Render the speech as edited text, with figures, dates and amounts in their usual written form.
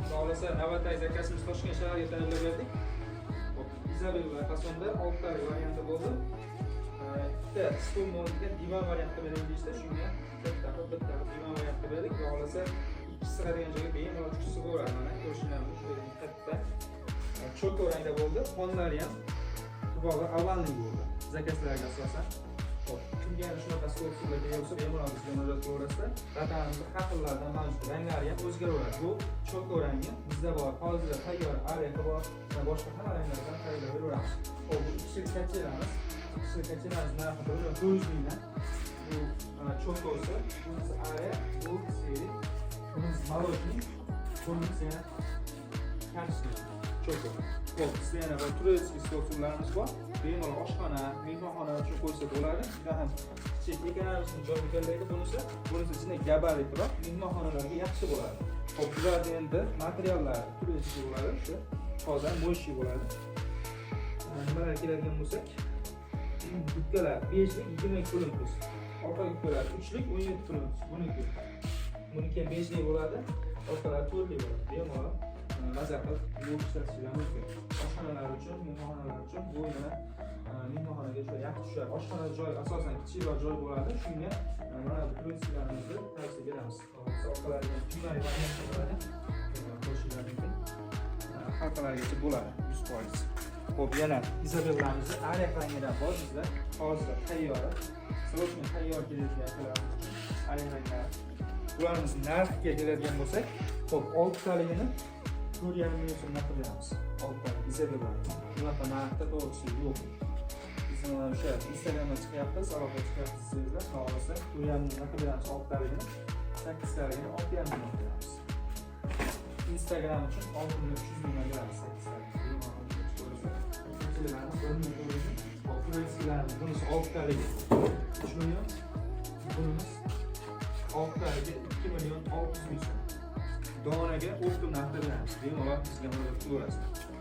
Xudo xohlasa, navbatdagi zakazimiz Toshkent shahriga tayyorlab berdik. Hop, Izabella fasonda oltitalik varianti bo'ldi. Ikkita stol o'rniga divan variantida beraylik deyishdi. Shunga bitta qilib, bitta qilib divan variantida berdik. Xudo xohlasa, ikki sig'adigan joyga bemalol uch kishi sig'averadi. Mana ko'rishinglar mumkin, shu katta cho'ko rangda bo'ldi. Fonlari ham tubog'i овальный bo'ldi. Zakazlarga asosan. Hop, kimga yana shunaqa stol stullar kerak bo'lsa, bemalol bizga murojaat qilaverasizlar. Vatanimizda har xillardan mavjud, ranglari ham o'zgaraveradi. Bu cho'ko rangi bizda bor. Hozirda tayyor орех i bor va boshqa hamma ranglardan tayyorlab beraveramiz. Hop, bu 2 kishilik kachelamiz. 2 kishilik kachelamiz narxi 1 400 000 dan. Bu cho'kosi, bunisi орех, bu серый, bunisi молочный, bunisi yana коричневый cho'ko. Hop, bizda yana bir турецкий stol stullarimiz bor. Bemalol oshxona, mehmonxona uchun qo'ysa bo'ladi. Juda ham kichik, экономичный joy egallaydi bunisi. Bunisi juda gabaritliroq, mehmonxonalarga yaxshi bo'ladi. Hop, bularni endi materiallari турецкий bo'ladi, o'sha toza, мощный bo'ladi. Nimalar keladigan bo'lsak, gubkalar 5lik 22 плинтус. Orqa gubkalar 3lik 17 плинтус. Buniki. Buniki ham 5lik bo'ladi, orqalari 4lik bo'ladi. Bemalol maza qilib yuvib ishlatishinglar mumkin. Oshxonalar uchun, mehmonxonalar uchun bu yana mehmonxonaga juda yaxshi tushadi. Oshxona joy asosan kichikroq joy bo'ladi. Shunga mana bu турецкий larimizni tavsiya beramiz. Orqalariga ham tuymali variantda bo'ladi. Ko'rishinglar mumkin. Halqalargacha bo'ladi 100%. Xo'p, yana Izabellamizni орех rangidan bor bizda. Hozir tayyor. Срочно tayyor keladigan akalarimiz uchun орех ranglari. Bularimiz narxiga keladigan bo'lsak, xo'p, oltitaligini 4,5 million so'mdan qilib beramiz. Oltitalik Izabellamiz. Bunaqa narxda to'g'risi yo'q. Biz o'sha Instagramda chiqyapmiz, aloqa chiqyapmiz desangizlar, xohlasa 4,5 milliondan qilib beramiz oltitaligini, sakkiztaligini 6,5 million beramiz. Instagram uchun 6 million 300 mingdan beramiz sakkiztaligini. Bemalol chiqaversa. Kachalarimiz 1 million 400 ming. Hop, турецкий larimiz bunisi oltitaligi 3 million, bunimiz oltitaligi 2 million 600 ming so'm. Donaga оптом narxda beramiz. Bemalol bizga murojaat qilaverasizlar.